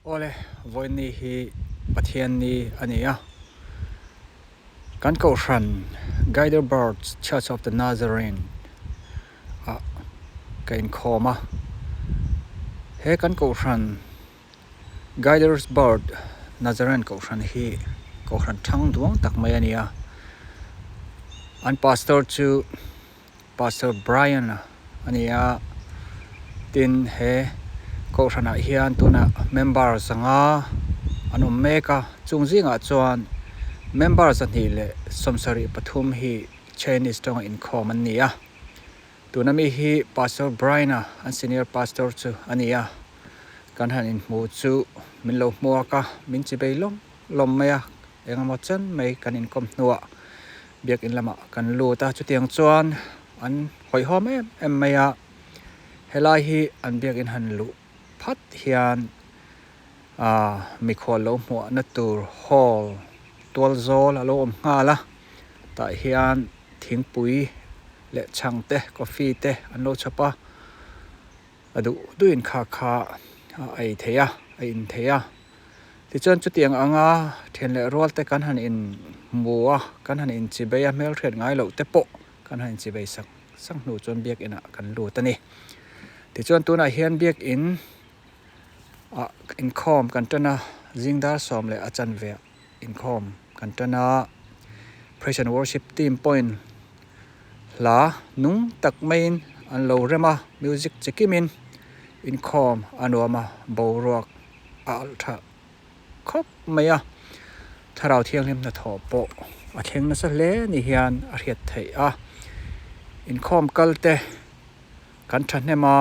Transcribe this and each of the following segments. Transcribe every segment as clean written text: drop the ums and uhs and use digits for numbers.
Awle, vawiin hi Pathian ni a ni a, kan kohhran Guider Birds Church of the Nazarene ah ka inkhawm a, he kan kohhran Guiders Bird Nazarene kohhran hi kohhran thang duang tak mai a ni a, an pastor chu Pastor Brian a ni a, tin he kohhranah hian tunah member zanga an awm mek a, chung zingah chuan member 273 hi Chinese tawnga inkhawm an ni a, tuna mi hi Pastor Brian-a an senior pastor chu a ni a, kan han inhmu chu min lo hmuak a, min chi bei lawm lawm mai a, engemaw chen mai kan inkawm hnuah biakin lamah kan lut a, chutiang chuan an hawihhawm em em mai a, helai hi an biakin han luh phat hian aaa mikhual lo hmuahna tur hall tual zawl a lo awm nghal a, tah hian thingpui leh chhang te coffee te an lo chhawp a. A duh duhin kha kha a ei thei a, a in thei a. Tichuan chutiang anga thian leh rual te kan han in hmu a, kan han in chibei a, hmelhriat ngai loh te pawh kan han in chibei sak sak hnu chuan biakin ah kan lut a ni. Tichuan tunah hian biakin ah inkhawm kan tan a, zing dar sawm leh a chanve ah inkhawm kan tan a, Praise and Worship team pawhin Hla nung tak maiin an lo rem a, music chi kimin inkhawm a nuam a, boruak a alh tha khawp mai a, thlarau thianghlim hnathawh pawh a thleng nasa hle ni hian a hriat theih a, inkhawm kal te kan thahnem a.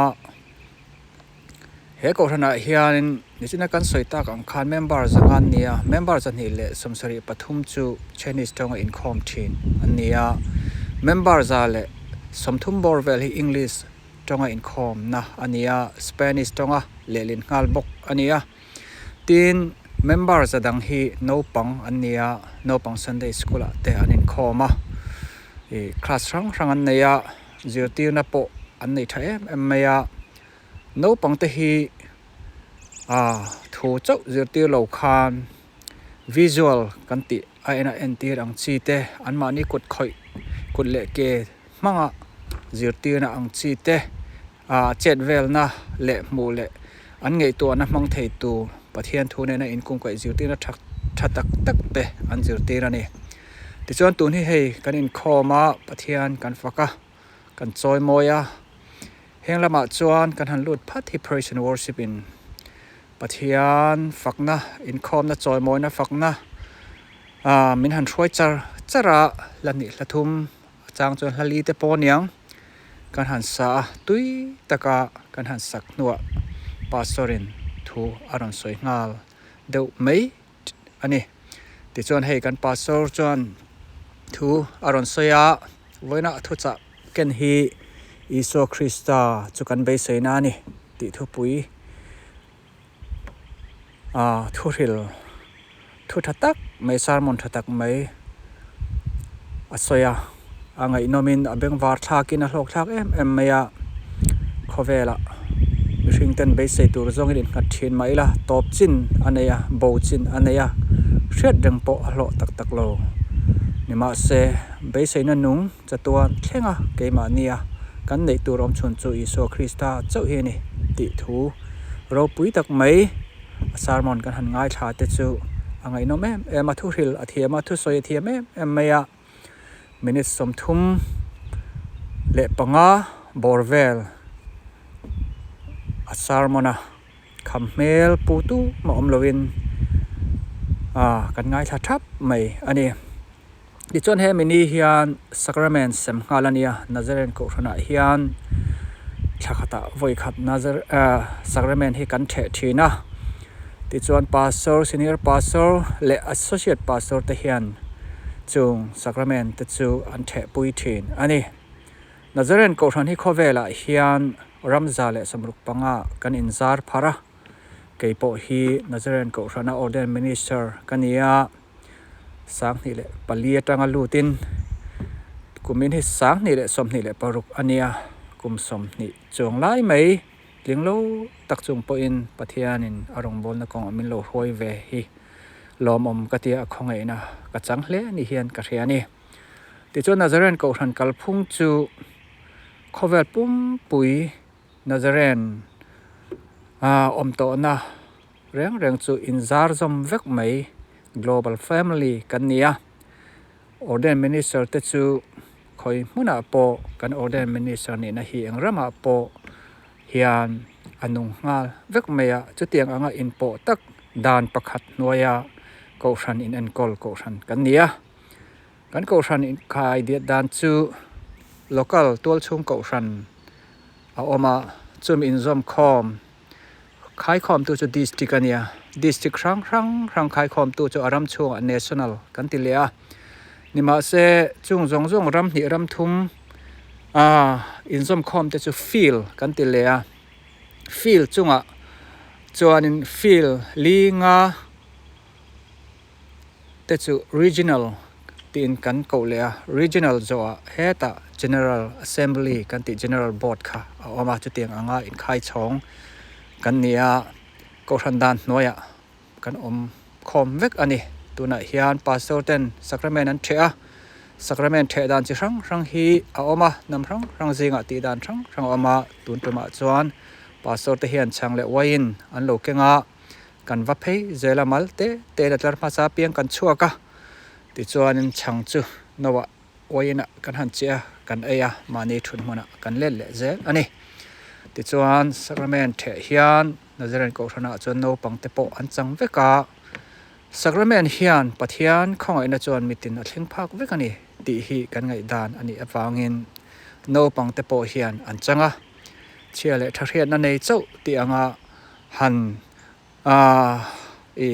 He kohhranah hianin nichina kan sawi tak ang khan member zanga an ni a, member 273 chu Chinese tawnga inkhawm thin an ni a, member 130 bawr vel hi English tawnga inkhawmna a ni a, Spanish tawnga lehlin nghal bawk a ni a. Tin, member za dang hi naupang an ni a, naupang Sunday school ah te an inkhawm a, ih class hrang hrang an nei a, zirtirna pawh an nei tha em em mai a. Naupang te hi ah thu chauh zirtir lo khan visual kan tih a en a entir ang chi te anmahni kut khawih kut leh ke hmanga zirtirna ang chi te ah chet velna leh hmuh leh an ngaihtuahna hmang thei tur Pathian thu nena inkungkaih zirtirna tha tha tak tak te an zirtir a ni. Tichuan tun hi hei kan inkhawm a Pathian kan fak a. Kan chawi mawi a, heng lamah chuan kan han lut phat hi Praise and Worship in Pathian fakna, inkhawmna chawimawina fakna ah min han hruai char char a, hla hnih hla thum a chang chuan hla li te pawh aniang kan han sa a, tui taka kan han sak hnuah Pastor in thu a rawn sawi nghal deuh mai a ni. Tichuan hei kan pastor chuan thu a rawn sawi a, vawiina a thuchah ken hi Isua Krista chu kan beiseina a ni tih thupui ah thuhril thu tha tak mai sermon tha tak mai a sawi a, a ngaihnawmin a bengvar thlakin a hlawk thlak em em mai a, khawvelah mihring ten beisei tur zawngin innghat thin mah ila tawp chin a nei a, bo chin a nei a, hriat reng pawh a hlawh tak tak lo. Nimahse, beiseina nung chatuan thleng a keimahnia kan neih tur awm chhun chu Isua Krista chauh hi a ni tih thu ropui tak mai a sermon kan han ngaithla te chu a ngaihnawm em em a, thuhril a thiam a, thusawi a thiam em em mai a. Minute 35 bawr vel a sermon a kham hmel pu tu mah awm lovin ah kan ngaithla thap mai a ni. Tichuan hemi ni hian sacrament sem nghal a nia Nazarene kohhranah hian thla khatah vawi khat Nazar ah sacrament hi kan theh thin a tichuan pastor senior pastor leh associate pastor te hian Chung sacrament te chu an thehpui thin a ni. Nazarene Kohhran hi khawvelah hian ramza leh 65 kan inzar phar a, kei pawh hi Nazarene Kohhrana Ordained Minister ka ni a, 2004 atanga lutin kumin hi 2026 a nia, kum 20 chuang lai mai. Tling lo tak chung pawhin Pathianin a rawngbawlna kawngah min lo hruai ve hi lawmawm ka tia a khawngaihna ka chang hle ni hian ka hria a ni. Tichuan Nazaren Kohhran kalphung chu khawvel pumpui Nazaren awm tawhna reng reng chu inzar zawm vek mai Global Family kan ni a. Ordained Minister te chu khawi hmunah pawh kan Ordained Minister nihna hi eng ramah pawh hian a nung nghal vek mai a, chutiang anga inpawh tak dan pakhat hnuaia Kohhran in enkawl Kohhran kan ni a. Kan Kohhran inkhai diat dan chu Local tualchhung Kohhran a awm a, chumi inzawm khawm Khaikhawmtu chu District a nia. District hrang hrang hrang khaikhawmtu chu a ram chhungah National kan ti leh a. Nimahse, chung zawng zawng ram hnih ram thum ah inzawmkhawm te chu Field kan ti leh a. Field chungah chuanin Field li nga te chu Regional tiin kan koh leh a, Regional zawhah hetah General Assembly kan tih General Board kha a awm a, chutiang anga inkhai chhawng kan ni a, Kohhran dan hnuaiah kan awm khawm vek a ni. Tunah hian Pastor ten Sacrament an ṭheh a, Sacrament ṭheh dan chi hrang hrang hi a awm a, hnam hrang hrang zingah tih dan hrang hrang a awm a, tun tumah chuan Pastor te hian chhang leh uaiin an lo keng a. Kan va phei zel a mal te te la tlar hmasa apiang kan chhuak a, tichuanin chhang chu noah uaiinah kan han chiah a, kan ei a, mahni thut hmunah kan let leh zel a ni. Tichuan Sacrament theh hian Nazarene Kohhranah chuan naupang te pawh an chang vek a, Sacrament hian Pathian khawngaihna chuan mitin a thleng phak vek a ni tih hi kan ngaihdan a nih avangin naupang te pawh hian an chang a, chhia leh tha hriatna nei chauh tih anga Han i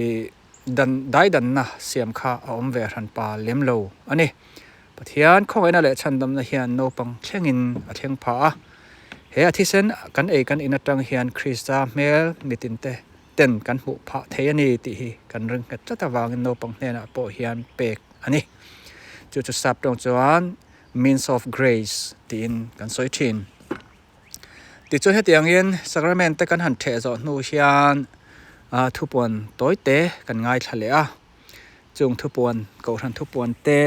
dan daidanna siam kha a awm ve hran pa lem lo a ni. Pathian khawngaihna leh chhandamna hian naupang thlengin a thleng phah a. He a thisen kan ei kan in atang hian Krista hmel mitinte ten kan hmuh phah thei a ni tih hi kan ring nghet tlat avangin naupang hnenah pawh hian pek a ni. Chu chu sap tawng chuan means of grace tiin kan sawi thin. Tichuan hetiangin sacrament te kan han theh zawh hnu hian ah thupuan tawi te kan ngaithla leh a, chung thupuan kohhran thupuan te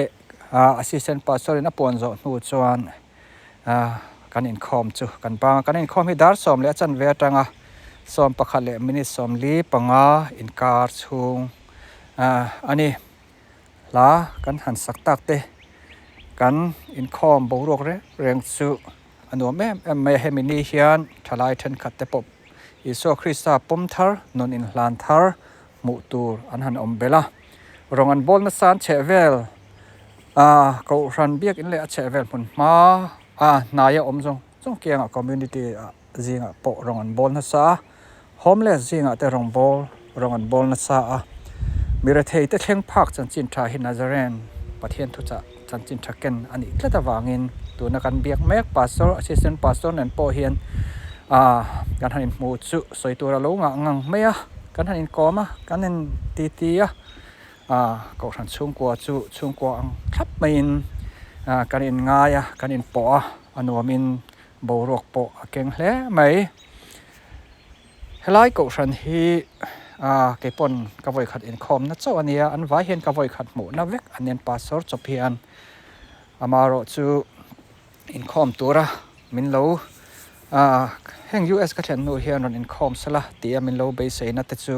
ah assistant pastor in a puan zawh hnu chuan ah kan inkhawm chu kan bang a, kan inkhawm hi dar 10 leh a chanve atanga 11 leh minute 45 inkar chhung ah a ni. Hla kan han sak tak te kan inkhawm boruak reng reng chu a nuam em em mai a, hemi ni hian thalai thenkhat te pawh Isua Krista pawm thar nun inhlan thar hmuh tur an han awm belh a, rawng an bawl nasa an chheh vel ah kohhran biakin leh a chheh vel hmun hma a hnaia awm zawng zawng kiangah community ah zingah pawh rawng an bawl nasa a, homeless zingah te rawng bawl rawng an bawl nasa a, mi rethei te thleng phak chanchin tha hi Nazarene Pathian thuchah chanchin tha ken a nih tlat avangin tuna kan biak mek pastor assistant pastor nen pawh hian ah kan han inhmu chu sawi tur a lo ngah ngang mai a, kan han inkawm a kan in titi a ah kohhran chhungkua chu chhungkua ang thlap maiin ah kan inngai a kan inpawh a a nuamin Boruak pawh a keng hle mai. Helai kohhran hi ah keipawn ka vawikhat inkhawmna chauh a nia, an vai hian ka vawikhat hmuhna vek an nia pastor chawp hian amaherawh chu inkhawm tura min lo ah heng US ka thlen hnu hian rawn inkhawm sela tia min lo beiseina te chu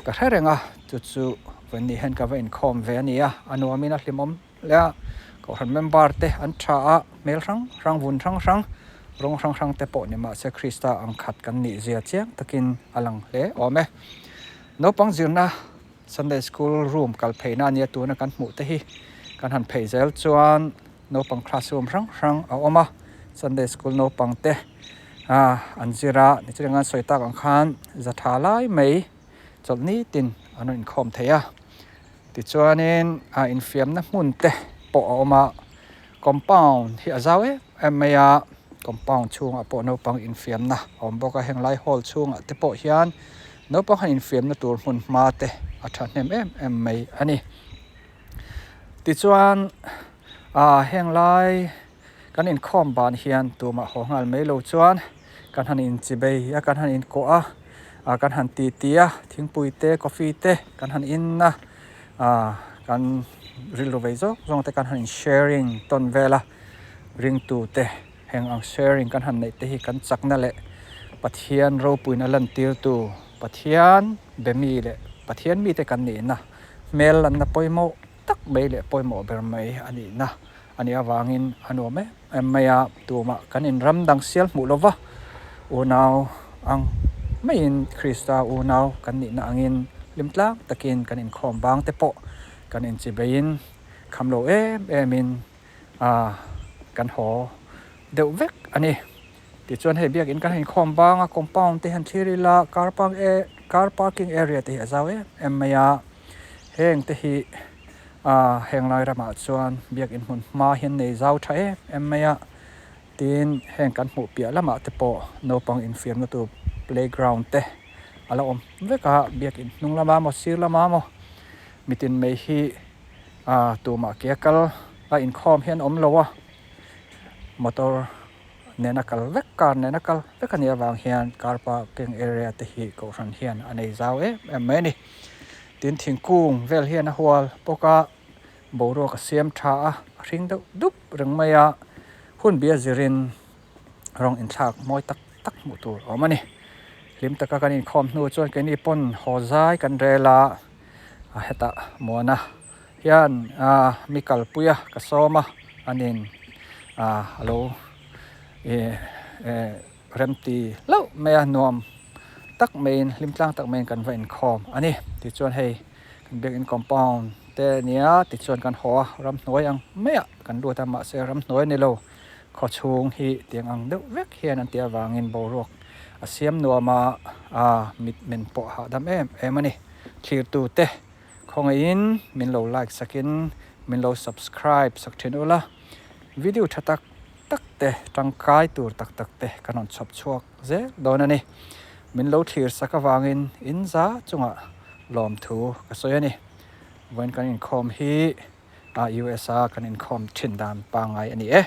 ka hre reng a, chu chu vawiin hian ka va inkhawm ve a nia, a nuamin a hlimawm. Leh a kohhran member te an tha a, hmel hrang hrang vun hrang hrang rawng hrang hrang te pawh ni mahse Krista ang khat kan nih zia chiang takin a lang hle awm e. Naupang zirna Sunday School room kal pheina ania tuna kan hmuh te hi kan han phei zel chuan naupang classroom hrang hrang a awm a, Sunday School naupang te ah an zir a, nichileng an sawi tak ang khan za tha lai mai chawlh nitin an rawn inkhawm thei a. Tichuanin a infiamna hmun te pawh a awm a, compound hi a zau em em mai a, compound chhungah pawh naupang infiamna a awm bawk a, heng lai hall chhungah te pawh hian naupang han infiamna tur hmun hma te a thahnem em em mai a ni. Tichuan ah heng lai kan inkhawm ban hian tumah haw nghal mai lo chuan Kan han inchibei a, kan han inkuah a, ah kan han titi a, thingpui te coffee te kan han in a, ah kan rilru vei zawng zawng te kan han in sharing tawn vel a, ringtu te heng ang sharing kan han neih te hi kan chakna leh Pathian ropuina lantirtu Pathian be mi leh Pathian mite kan nihna hmel lanna pawimawh tak mai leh pawimawh ber mai a nihna a nih avangin a nuam em em mai a, tumah kan inram dang sial hmuh lova unau ang maiin Krista unau kan nihna angin hlim tlang takin kan inkhawm bang te pawh kan inchibeiin kham lo em emin ah kan haw deuh vek a ni. Tichuan hei biakin kan inkhawm bang a compound te hian thlir ila car park e car parking area te hi a zau em em mai a heng te hi ah heng lai ramah chuan biakin hmun hma hian nei zau tha em em mai a tin heng kan hmuh piah lamah te pawh naupang infiamna tur playground te a la awm vek a biakin hnung lama maw sir lama maw mitin mai hi ah tumah ke a kal a inkhawm hian awm lo a motor nena kal vek car nena kal vek a nih avang hian car parking area te hi kohhran hian a nei zau em em mai a ni tin thingkung vel hian a hual bawk a boruak a siam tha a a hring deuh dup reng mai a hun bia zirin rawng inthlak mawi tak tak hmuh tur a awm a ni hlim taka kan inkhawm hnu chuan keini pawn haw zai kan rel a a hetah muana hian ah mi kalpui a ka sawm a anin ah alo ih eh remti hlauh mai a nuam tak maiin hlim tlang tak maiin kan va inkhawm a ni tichuan hei kan biakin compound te a nia tichuan kan haw a ramhnuai ang maiah kan lut a mahse ramhnuai a ni lo khawchhung hi tiang ang deuh vek hian an tih avangin boruak a siam nuam a ah mit men pawh a hahdam em em a ni thlirtu te. Khawngaihin min lo like sakin min lo subscribe sak thin ula, video tha tak tak te tangkai tur tak tak te kan rawn chhawp chhuak zel dawn a ni. Min lo thlir sak avangin in za chungah lawmthu ka sawi a ni. Vawiin kan inkhawm hi USA kan inkhawm thin dan pangngai a ni e.